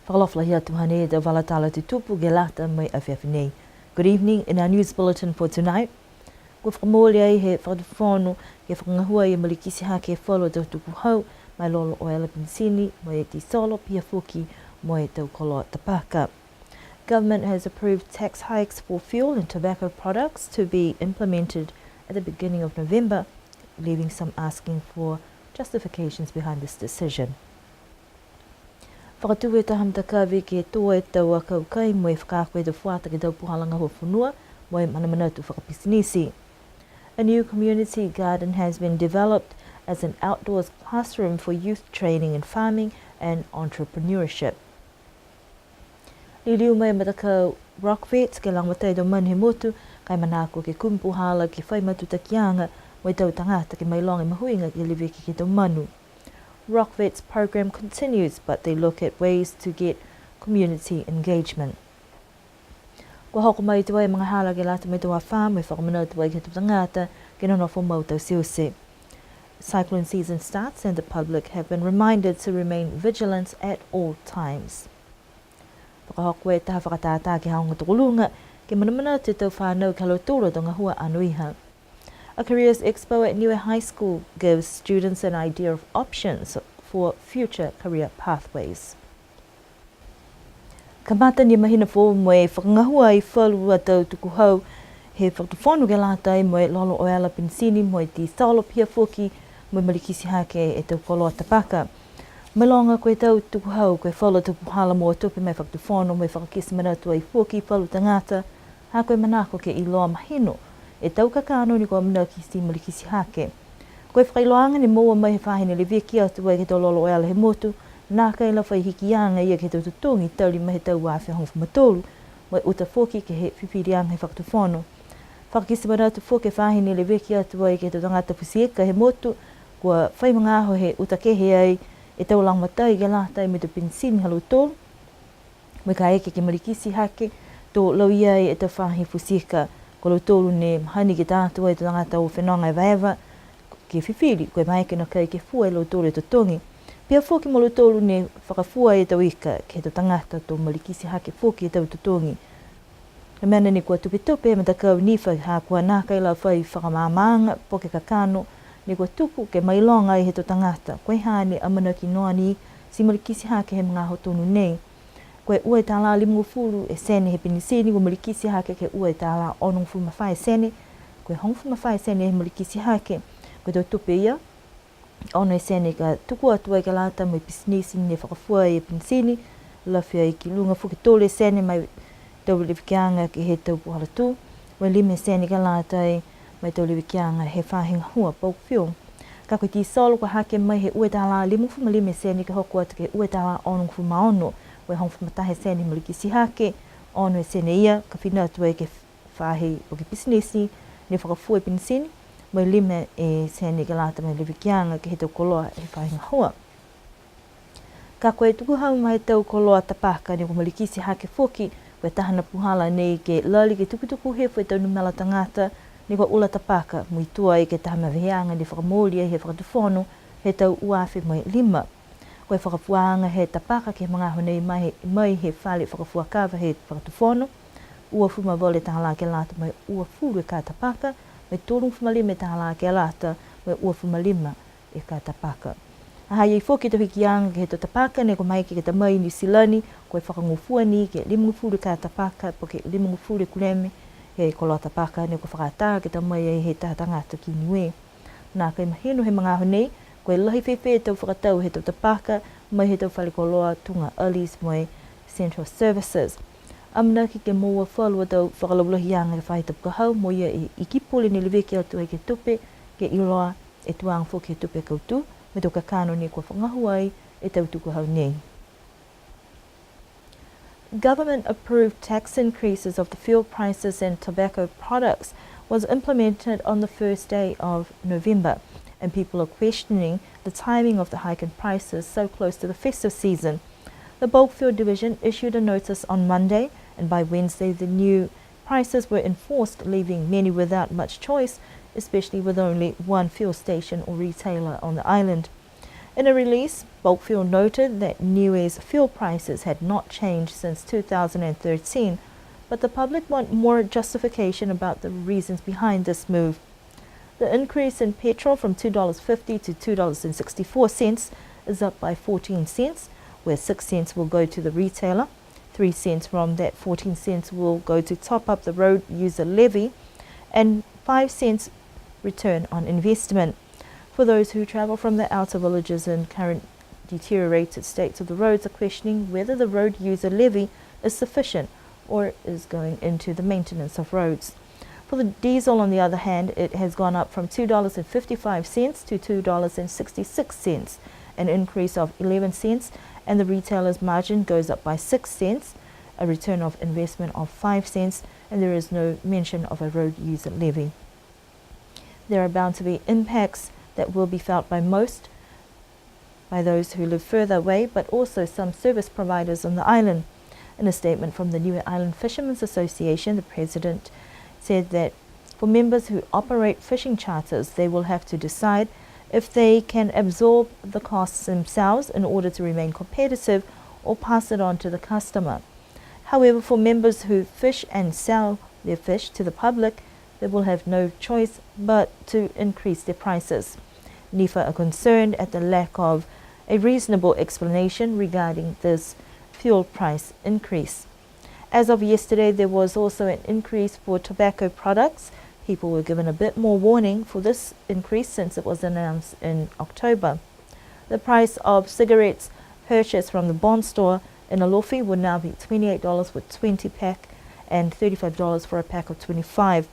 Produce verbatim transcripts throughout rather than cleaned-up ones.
Fakaalofa lahi atu, hanei e tau vala tala tutupu ke lata mo e afiafi nei. Good evening. In our news bulletin for tonight, kua fakamooli ai he Fakatufono ke fakagahua e malikiti hake e falu tau tukuhau, mo e lolo oela penisini, mo e tisolo, pihia foki mo e tau koloa tapaka. Government has approved tax hikes for fuel and tobacco products to be implemented at the beginning of November, leaving some asking for justifications behind this decision. Fakatū e taha matakavi ke tō e tau akau kai mo e fakaako e tau fuata ke he tau puhala gahua fonua mo e manamanatu fakapisinisi. A new community garden has been developed as an outdoors classroom for youth training in farming and entrepreneurship. Liliu mai e matakau Rockvets ke lagomatai e tau manu he motu, ka e manako ke kumi puhala ke fai matutakiaga mo e tau tagata ke mailoga e mahuiga ke leveki ke he tau manu. Rockvets program continues, but they look at ways to get community engagement. Kua hoko mai tuai e magahala ke lata mo e tau afā mo e fakamanatu ai ke he tau tagata ke nonofo mau tauteute. Cyclone season starts and the public have been reminded to remain vigilant at all times. Fakahoko e taha fakatātā ke he aoga tokoluga ke manamanatu e tau fānau ke he ha lautolu a tau gahua anoiha. A Careers Expo at Niue High School gives students an idea of options for future career pathways. Kamata ni e mahina foou mo e fakagahua e falu a tau tukuhau he Fakatufono ke lata mo e lolo oela penisini mo e tisolo, pihia foki mo e malikiti hake e tau koloa tapaka. Mailoga ko e tau tukuhau ko e falu a tau puhala moua tupe ma e Fakatufono mo e fakakite manatu ai foki e falu tagata, ha ko e manako ke iloa mahino e tau kakano ne kua amanaki ti malikiti hake. Ko e fakailoaaga ne moua mai he faahi ne leveki atu ai ke he tau lolo oela he motu, nākai la fai hikiaga ia ke he tau totogi tali mai he tau ua afe hogofulu ma tolu, mo e uta foki ke he fifiliaga he Fakatufono. Fakakite manatu foki e faahi ne leveki atu ai ke he tau tagata futi ika he motu, kua fai magaaho he uta kehe ai e tau lagomatai ke lata mo e tau penisini ha lautolu, mo e kaeke ke malikiti hake, to lauia ai e tau faahi futi ika. Ko lautolu ne mahani ke ta atu ai e tau tagata o fenoga evaeva ke fifili, ko e maeke nākai ke fua e lautolu e totogi. Pihia foki mo lautolu ne fakafua e tau ika ke he tau tagata, to malikiti hake foki e tau totogi. Ko e mena ni kua tupetupe e matakau NIFA, ha kua nākai la fai fakamaamaaga po ke kakano ne kua tuku ke mailoga ai he tau tagata ko e ha ne amanaki noa ni ti malikiti hake he magaaho tonu nei. Ko e ua e tālā limagofulu e sene he penisini kua malikiti hake ke he ua e tālā onogofulu ma fā e sene. Ko e hogofulu ma fā e sene he malikiti hake. Ko e tau tupe ia, ono e sene ka tuku atu ai ke lata mo e pisinisi ne fakafua e penisini, lafi ai ki luga foki tolu e sene ma e tau levekiaga ke he tau puhala tū, mo e lima e sene ke lata mo e tau levekiaga he faahi gahua bulk fuel. Ka ko e tisolo kua hake mai he ua e tālā limagofulu ma lima e sene ke hoko atu ke he ua e tālā onogofulu ma ono, mo e hogofulu ma taha e sene he malikiti hake, ono e sene ia ka fina atu ai ke he faahi po ke pisinisi ne fakafua e penisini, mo e lima e sene ke lata mo e levekiaga ke he tau koloa he faahi gahua. Ka ko e tukuhau ma e tau koloa tapaka ne kua malikiti hake foki, ko e taha ni a puhala nei ke lali ke tukutuku hifo e tau numela tagata ne kua ula tapaka, muitua ai ke he taha maveheaga ne fakamooli ai he Fakatufono he tau ua afe mo e lima. Ko e fakafuaaga he tapaka ke he magaaho nei mai he, mai he fale fakafua kava he Fakatufono, uafulu ma valu e tālā ke lata mo e uafulu e ka tapaka, mo e tolugofulu ma lima e tālā ke lata mo e uafulu ma lima e ka tapaka. Ha ha i ai foki e tau hikiaga ke he tau tapaka ne kua maeke ke ta mai i Niu Silani, ko e fakagofua ni ke limagofulu e ka tapaka, po ke limagofulu e kuleme he koloa tapaka ne kua fakaatā ke ta mai ai he taha tagata ki Niue. Nākai mahino he magaaho nei, ko e lahi fēfē e tau fakatau he tau tapaka, mai he tau fale koloa tuga Alice mo e Central Services. Amanaki ke moua falu a tau fakalaulahiaga ke he faahi tapu ka hau, mo e Ikipule ne leveki atu ai ke he tupe, ke iloa e tuaga foki he tupe kautū, mo e tau kakano ne kua fakagahua ai e tau tukuhau nei. Government approved tax increases of the fuel prices and tobacco products was implemented on the first day of November, and people are questioning the timing of the hike in prices so close to the festive season. The Bulk Fuel Division issued a notice on Monday, and by Wednesday the new prices were enforced, leaving many without much choice, especially with only one fuel station or retailer on the island. In a release, Bulk Fuel noted that Niue's fuel prices had not changed since two thousand and thirteen, but the public want more justification about the reasons behind this move. The increase in petrol from two dollars fifty to two dollars and sixty-four cents is up by fourteen cents, where six cents will go to the retailer, three cents from that fourteen cents will go to top up the road user levy, and five cents return on investment. For those who travel from the outer villages in current deteriorated states of the roads are questioning whether the road user levy is sufficient or is going into the maintenance of roads. For the diesel, on the other hand, it has gone up from two dollars and fifty-five cents to two dollars and sixty-six cents, an increase of eleven cents, and the retailer's margin goes up by six cents, a return of investment of five cents, and there is no mention of a road user levy. There are bound to be impacts that will be felt by most, by those who live further away, but also some service providers on the island. In a statement from the Niue Island Fishermen's Association, the president said that for members who operate fishing charters, they will have to decide if they can absorb the costs themselves in order to remain competitive or pass it on to the customer. However, for members who fish and sell their fish to the public, they will have no choice but to increase their prices. NIFA are concerned at the lack of a reasonable explanation regarding this fuel price increase. As of yesterday, there was also an increase for tobacco products. People were given a bit more warning for this increase since it was announced in October. The price of cigarettes purchased from the Bond Store in Alofi will now be twenty-eight dollars for twenty pack and thirty-five dollars for a pack of twenty-five.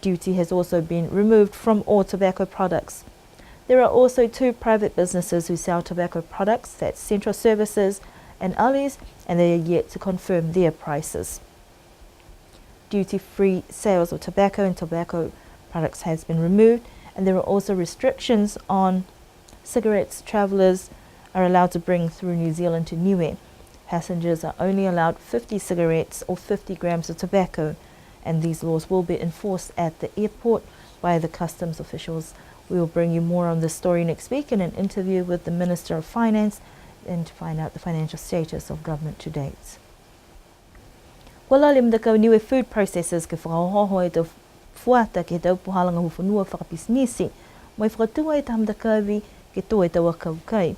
Duty has also been removed from all tobacco products. There are also two private businesses who sell tobacco products, that's Central Services and Ali's, and they are yet to confirm their prices. Duty-free sales of tobacco and tobacco products has been removed, and there are also restrictions on cigarettes travellers are allowed to bring through New Zealand to Niue. Passengers are only allowed fifty cigarettes or fifty grams of tobacco, and these laws will be enforced at the airport by the customs officials. We will bring you more on this story next week in an interview with the Minister of Finance and to find out the financial status of government to date. Kua lali e matakau Niue Food Processors ke fakaohooho e tau fuata ke he tau puhala gahua fonua fakapisinisi, mo e fakatū ai e taha matakavi ke tō e tau akau kai.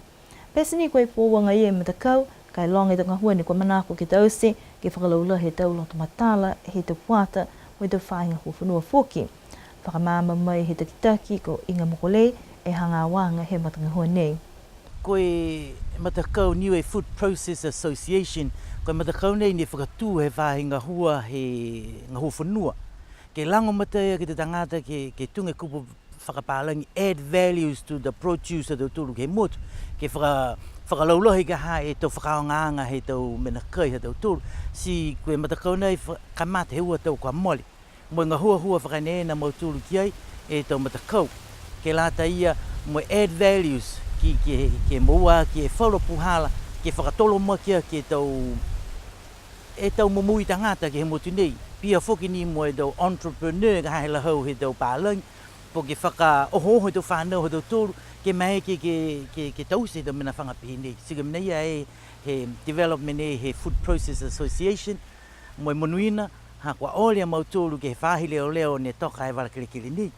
Pete ni ko e pō agaia e matakau, ka e loga e tau gahua ne kua manako ke taute, ke fakalaulahi e tau loto matala he tau fuata, mo e tau faahi gahua fonua foki. Fakamaama mai he takitaki ko Iga Mokolei e hagaaoaga he matagahua nei. Ko e matakau Niue Food Processors Association, ko e matakau nei ne fakatū he faahi gahua he gahua fonua. Ke lagomatai aki e tau tagata ke, ke tuga e kupu fakapālagi, add values to the produce ha tautolu ke he motu. Ke faka-, fakalaulahi ka ha e tau fakaaogaaga he tau mena kai ha tautolu. Ti ko e matakau nei fa-, kamata he ua tau kua mole. Mo e gahuahua fakaeneene a mautolu ki ai e tau matakau. Ke lata ia mo e add values ki, ki, ke moua aki e falu a puhala, ke fakatolomaki aki e tau, e tau momoui tagata ke he motu nei. Pihia foki ni mo e tau entrepreneur ka ha he lahau he tau palagi, po ke fakaohooho e tau fanau ha tautolu, ke maeke ke, ke, ke, ke taute e tau mena faga pehē nei. Ti ko e mena ia e he development nei he Food Processors Association, mo e monuina, ha kua ole a mautolu ke he faahi leoleo ne toka e vala kelekele nei.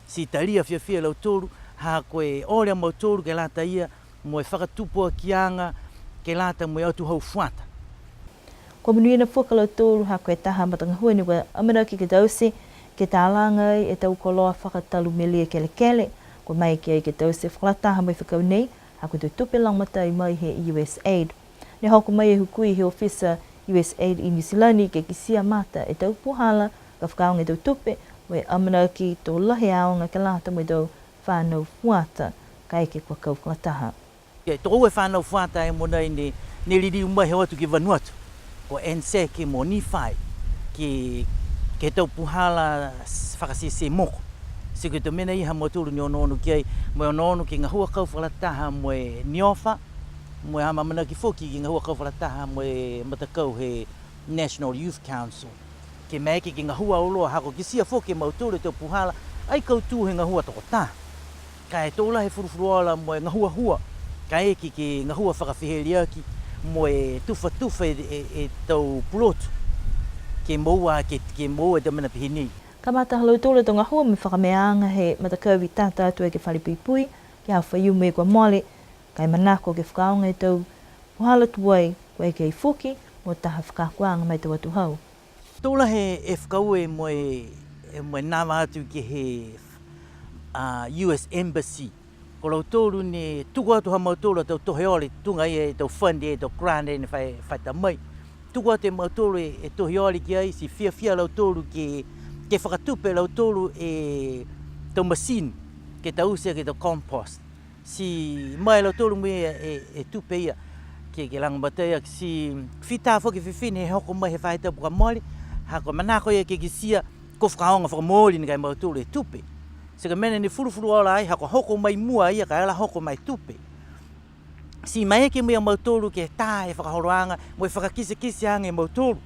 Ti talia fiafia e lautolu, ha ko e ole a mautolu ke lata ia mo e fakatupu akiaga ke lata mo e atuhau fuata. Kua monuina foki a lautolu ha ko e taha matagahua ne kua amanaki ke taute, ke talaga ai e tau koloa fakatalu melie kelekele, kua maeke ai ke taute fakalataha mo e fekau nei, ha ko e tau tupe lagomatai mai he U S aid. Ne hoko mai e hukui he ofisa U S aid i Niu Silani ke kitia mata e tau puhala ka fakaaoga e tau tupe, mo e amanaki to lahi e aoga ke lata mo e tau fanau fuata, kaeke kua kau fakalataha. Ke tokoua e fanau fuata he mogonei ne, ne liliu mai he o atu ki Vanuatu. Ko Anzac mo Nephi, ke, ke he tau puhala s-, fakasese moko. Ti ko e tau mena ia ha mautolu ne onoono ki ai, mo e onoono ke gahua kau fakalataha mo e NIOFA, mo e amaamanaki foki ke gahua kau fakalataha mo e matakau he National Youth Council. Ke maeke ke gahua auloa, ha kua kitia foki e mautolu e tau puhala, ai kautū he gahua tokotaha. Ka e to lahi e fulufuluola mo e gahuahua Kaeke ke gahua fakafeheliaki mo e tufatufa e, e, e tau pulotu. Ke moua, ke, ke moua e tau mena pehē nei. Kamata ha lautolu e tau gahua mo e fakameaaga he matakau i tata atu ai ke he fale puipui, ke he aho Faiumu kua mole, ka e manako ke fakaaoga e tau puhala tuai, kua eke ai foki mo taha fakaakoaga ma e tau atuhau. To lahi e fakaaue mo e, mo e nava atu ke he, a, U S Embassy. Ko lautolu ne tuku atu ha mautolu a tau tohi ole, tuga ia e tau fund e tau grant ne fai, fai ta mai. Tuku atu e mautolu e, e tohi ole ki ai, ti fiafia a lautolu ke, ke fakatupe e lautolu e tau machine, ke taute ke he tau compost. Ti mai a lautolu mo e, e, e tupe ia, ke, ke lagomatai aki, ti fita foki e fifine he hoko mai he faahi tapu kua mole, ha ko e manako ia ke kitia, ko e fakaaoga fakamooli ni ka e mautolu e tupe. Ti ko e mena ne fulufuluola ai, ha kua hoko mai mua ia ka e lā hoko mai tupe. Ti maeke mo e mautolu ke tā e fakaholoaga, mo e fakakitekiteaga e mautolu.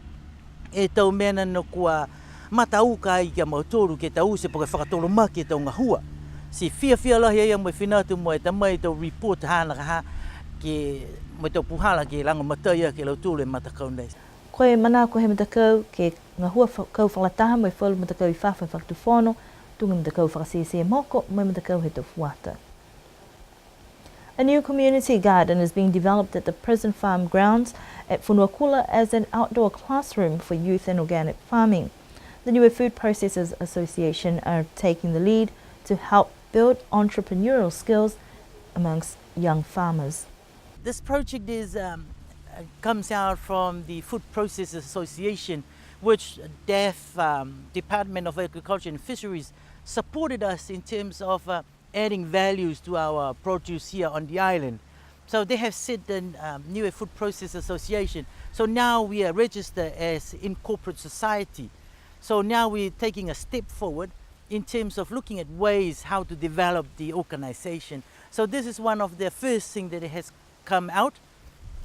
E tau mena ne kua matauka ai ki a mautolu ke taute po ke fakatolomaki e tau gahua. Ti fiafia lahi a ia mo e fina atu mo e ta mai e tau report haana ka ha ke, mo e tau puhala ke lagomatai aki e lautolu e matakau nei. Ko e manako he matakau ke gahua fa-, kau fakalataha mo e falu matakau i fafo he fakatufono, tuga e matakau fakasese moko, mo e matakau he tau fuata. A new community garden is being developed at the Prison Farm grounds at Fonuakula as an outdoor classroom for youth in organic farming. The Niue Food Processors Association are taking the lead to help build entrepreneurial skills amongst young farmers. This project is, um, uh, comes out from the Food Processors Association, which DAFF, um, Department of Agriculture and Fisheries, supported us in terms of, uh, adding values to our produce here on the island. So they have set the, um, Niue Food Processors Association. So now we are registered as in corporate society. So now we're taking a step forward in terms of looking at ways how to develop the organization. So this is one of the first thing that has come out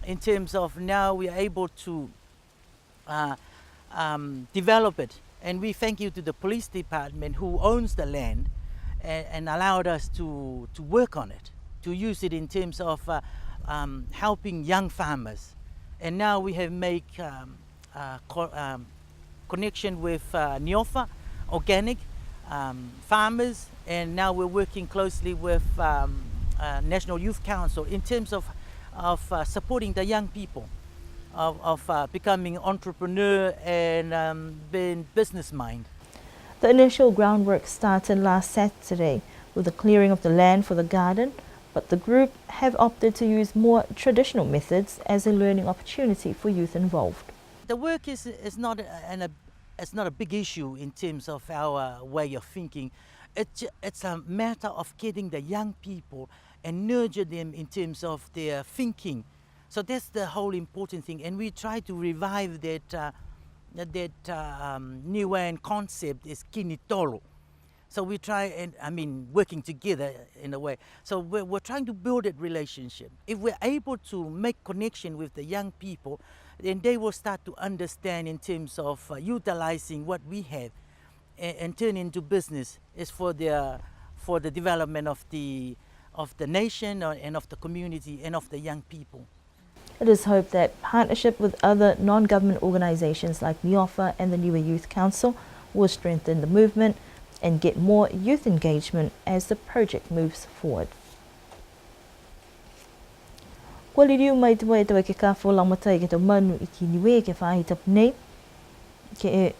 in terms of now we are able to uh, um, develop it. And we thank you to the police department who owns the land and, and allowed us to, to work on it, to use it in terms of, uh, um, helping young farmers. And now we have make, um, uh, co-, um, connection with, uh, NIOFA, organic, um, farmers, and now we're working closely with, um, uh, National Youth Council in terms of, of, uh, supporting the young people, of, of, uh, becoming entrepreneur and, um, being business mind. The initial groundwork started last Saturday with the clearing of the land for the garden, but the group have opted to use more traditional methods as a learning opportunity for youth involved. The work is, is not a, an, a, it's not a big issue in terms of our way of thinking. It ju-, it's a matter of getting the young people and nurture them in terms of their thinking. So that's the whole important thing. And we try to revive that, uh, that, uh, um, Niuean concept is kinitolo. So we try and, I mean, working together in a way. So we're, we're trying to build that relationship. If we're able to make connection with the young people, then they will start to understand in terms of, uh, utilizing what we have and, and turn into business is for the, for the development of the, of the nation, uh, and of the community and of the young people. It is hoped that partnership with other non-government organisations like NIOFA and the Niue Youth Council will strengthen the movement and get more youth engagement as the project moves forward. Kua liliu mai tuai e tau ekekafo lagomatai ke he tau manu i ki Niue ke he faahi tapu nei, ke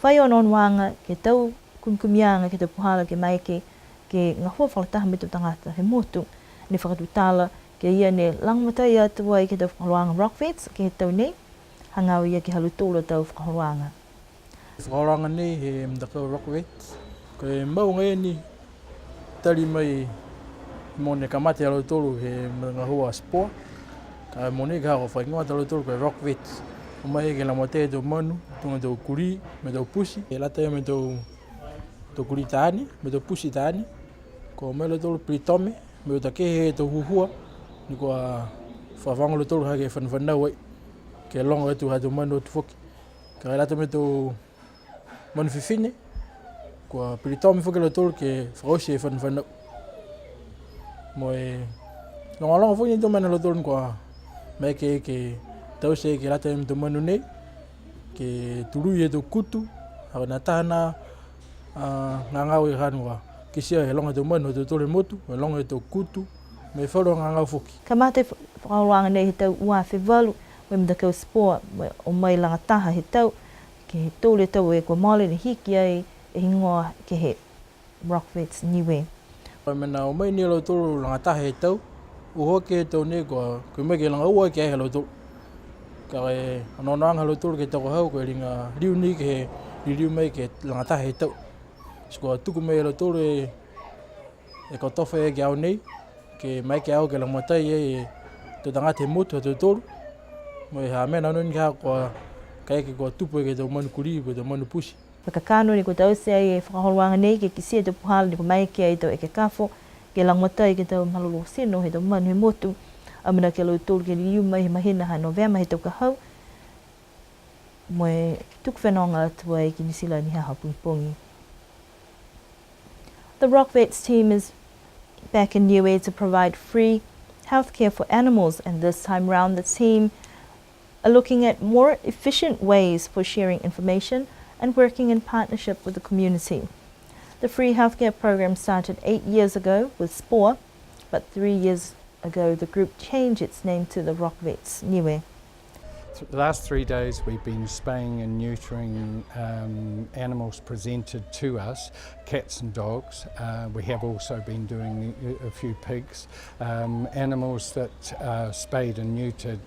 fai onoonoaga ke he tau kumikumiaga ke he tau puhala ke maeke ke gahua fakalataha mo e tau tagata he motu. Ne fakatutala ke ia ne lagomatai atu ai ke he tau fakaholoaga Rock Vets ke he tau nei, hagaao ia ke he ha lautolu a tau fakaholoaga. Fakaholoaga nei he matakau Rock Vets, ko e mau agaia ni, tali mai mo ne kamata a lautolu he gahua sport. Ka mogonei ka hako fai gahua a lautolu ko e Rock Vets. O mai ke lagomatai e tau manu, tuga e tau kulī, mo e tau pusi. E lata ia mo e tau, tau kulī taane, mo e tau pusi taane. Ko e o mai a lautolu peritome, mo e uta kehe he tau huhua. Ni kua fakafaga a lautolu ha ke fanafanau ai. Ke loga atu ha tau manu atu foki. Ka e lata mo e tau manu fifine, kua peritome foki a lautolu ke fakaoti e fanafanau. Mo e Logaloga foki ni e tau mena ha lautolu kua maeke ke taute ke lata mo e tau manu nei, ke tului e tau kutu, ha ko e taha a, a, gagao ia ka ne kua kitia e loga e tau manu ha tautolu he motu, e loga e tau kutu, mo e falu a gagao foki. Kamata e fakaholoaga nei he tau ua afe valu, mo e matakau Spore, mo e o mai lagataha he tau, ke he tolu e tau e kua mole ne hiki ai e higoa ke he Rock Vets Niue. Ko e mena o mai ni a lautolu lagataha he tau, uho ke he tau nei kua, kua mai ke laga ua ke he ha lautolu. Ka e onoonoaga ha lautolu ke he tau ka hau, ko e liga liu ni ke he liliu mai ke lagataha he tau. Ti kua tuku mai a lautolu e, e kotofa e ke he ao nei, ke maeke ke lagomatai e tau tagata he motu ha tautolu. Mo e ha mena nā ni ka kua, kaeke kua tupu ke he tau manu kulī, ke he tau manu pusi. Ko e kakano ne kua taute ai e fakaholoaga nei ke kitia e tau puhala ne kua maeke ai e tau ekekafo, ke lagomatai ke he tau malolō tino he tau manu he motu. Amanaki a lautolu ke liliu mai he mahina ha Novema he tau ka hau. Mo e tuku fenoga atu ai ki Niu Silani he aho pogipogi. The Rock Vets team is back in Niue to provide free healthcare for animals, and this time round the team are looking at more efficient ways for sharing information and working in partnership with the community. The free healthcare program started eight years ago with Spore, but three years ago the group changed its name to the Rock Vets Niue. Th-, the last three days we've been spaying and neutering, um, animals presented to us, cats and dogs. Uh, we have also been doing a, a few pigs. Um, animals that are spayed and neutered,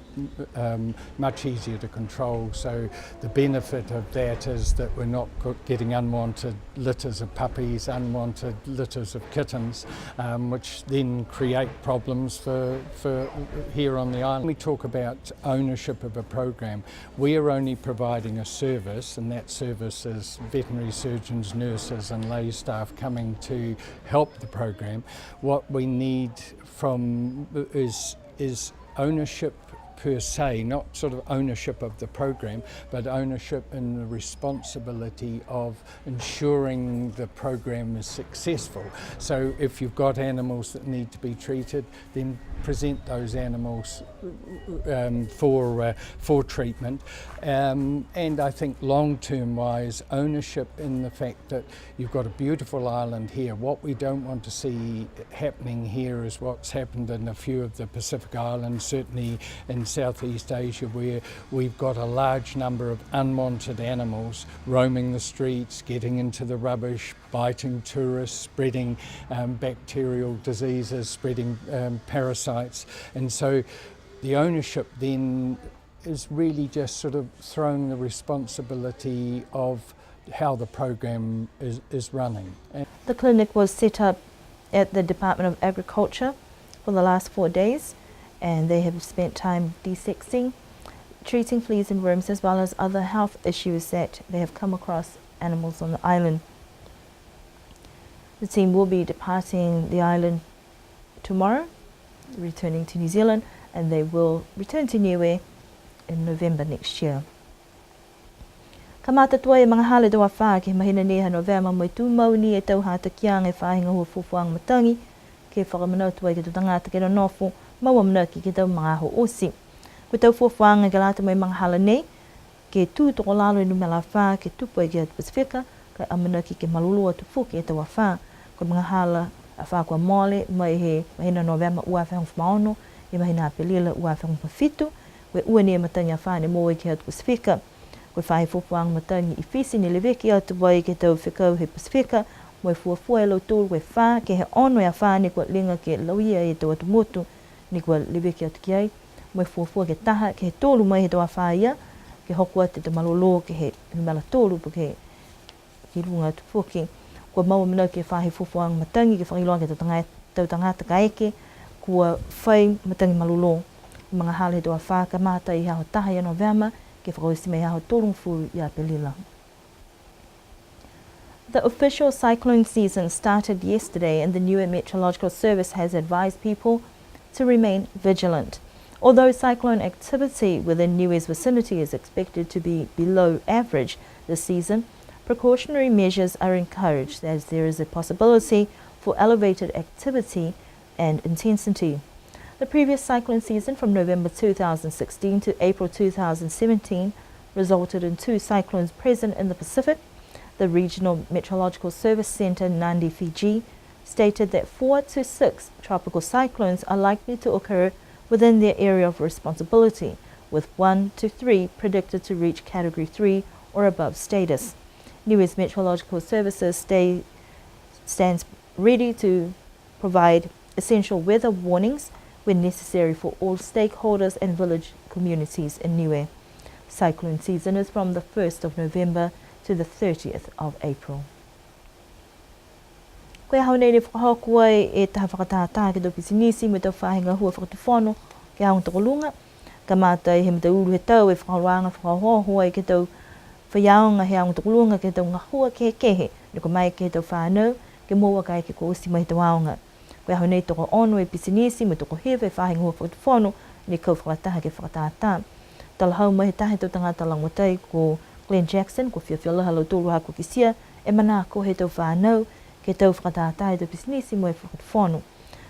um, much easier to control. So the benefit of that is that we're not go-, getting unwanted litters of puppies, unwanted litters of kittens, um, which then create problems for, for here on the island. We talk about ownership of a program. We are only providing a service, and that service is veterinary surgeons, nurses and lay staff coming to help the program. What we need from, is, is ownership per se, not sort of ownership of the program, but ownership in the responsibility of ensuring the program is successful. So if you've got animals that need to be treated, then present those animals, um, for, uh, for treatment. Um, and I think long-term wise, ownership in the fact that you've got a beautiful island here. What we don't want to see happening here is what's happened in a few of the Pacific islands, certainly in Southeast Asia, where we've got a large number of unwanted animals roaming the streets, getting into the rubbish, biting tourists, spreading, um, bacterial diseases, spreading, um, parasites. And so the ownership then is really just sort of throwing the responsibility of how the program is, is running. And the clinic was set up at the Department of Agriculture for the last four days, and they have spent time desexing, treating fleas and worms, as well as other health issues that they have come across animals on the island. The team will be departing the island tomorrow, returning to New Zealand, and they will return to Niue in November next year. Kamata tuai e magahala he tau afā ke he mahina nei ha Novema, mo e tumau ni e tau hatakiaga he faahi gahua fuafuaaga matagi, ke fakamanatu ai ke he tau tagata ke nonofo, mo e amanaki ke he tau magaaho oti. Ko e tau fuafuaaga ke lata mo e magahala nei, ke tū tokolalo e numela afā, ke tupu ai ke he atu Pasifika, ka e amanaki ke malolō atu foki e tau afā. Ko e magahala afā kua mole, mai he mahina Novema ua afe hogofulu ma ono, he mahina Apelila ua afe hogofulu ma fitu, ko e ua ni e matagi afā ne moua ke he atu Pasifika. Ko e faahi fuafuaaga matagi i Fisi ne leveki atu ai ke he tau fekau he Pasifika, mo e fuafua e lautolu ko e fā ke he ono e afā ne kua liga ke lauia e tau atu motu ne kua leveki atu ki ai, mo e fuafua ke taha ke he tolu mai he tau afā ia, ke hoko atu e tau malolō ke he numela tolu po ke ki luga atu foki. Kua mau amanaki e faahi fuafuaaga matagi ke fakailoa ke he tau taga-, tau tagata kaeke kua fai matagi malolō. Magahala he tau afā kamata he aho taha ia Novema, ke fakaoti mai he aho tolugofulu ia Apelila. The official cyclone season started yesterday, and the Niue Meteorological Service has advised people to remain vigilant. Although cyclone activity within Niue's vicinity is expected to be below average this season, precautionary measures are encouraged as there is a possibility for elevated activity and intensity. The previous cyclone season, from November two thousand sixteen to April two thousand seventeen, resulted in two cyclones present in the Pacific. The Regional Meteorological Service Centre, Nadi, Fiji, stated that four to six tropical cyclones are likely to occur within their area of responsibility, with one to three predicted to reach Category three or above status. Niue's Meteorological Services stay, stands ready to provide essential weather warnings when necessary for all stakeholders and village communities in Niue. Cyclone season is from the first of November to the thirtieth of April. Ko e aho nei ne fakahoko ai e taha fakatātā ke he tau pisinisi mo e tau faahi gahua fakatufono ke he aoga tokoluga. Kamata he mataulu he tau e fakaholoaga fakaohooho ai ke he tau faiaoga he aoga tokoluga ke he tau gahua kehekehe, ne kua maeke he tau fanau ke moua kaeke kua oti mai he tau aoga. Ko e aho nei tokoono e pisinisi mo e tokohiva e faahi gahua fakatufono ne kau fakalataha ke he fakatātā. Talahau mai he taha he tau tagata lagomatai ko Glenn Jackson, kua fiafia lahi a lautolu ha kua kitia e manako he tau fanau ke he tau fakatātā he tau pisinisi mo e fakatufono.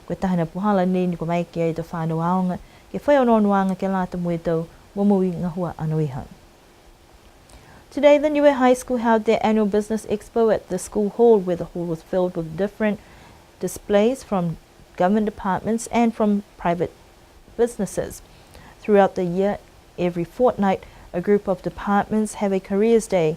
Ko e taha ni a puhala nei ne kua maeke ai e tau fanau aoga ke fai onoonoaga ke lata mo e tau momoui gahua anoiha. Today, the Niue High School held their annual business expo at the school hall, where the hall was filled with different displays from government departments and from private businesses. Throughout the year, every fortnight, a group of departments have a careers day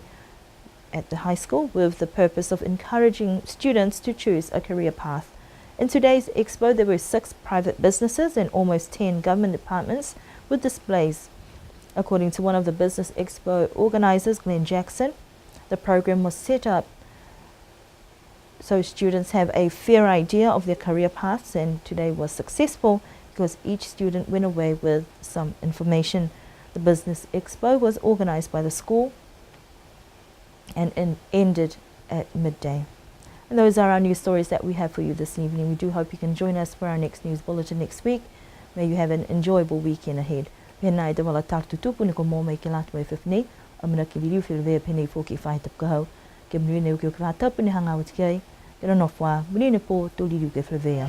at the high school with the purpose of encouraging students to choose a career path. In today's expo, there were six private businesses and almost ten government departments with displays. According to one of the business expo organizers, Glenn Jackson, the program was set up so students have a fair idea of their career paths, and today was successful because each student went away with some information. The business expo was organized by the school and en-, ended at midday. And those are our news stories that we have for you this evening. We do hope you can join us for our next news bulletin next week. May you have an enjoyable weekend ahead. Pehē nā e tau vala tala tutupu ne kua moua mai ke lata mo e afiafi nei, amanaki liliu feleveia pehē nei foki he faahi tapu ka hau. Ke monuina e okioki faahi tapu ne hagaao atu ki ai, ke nonofo ā, monuina e pō, to liliu ke feleveia.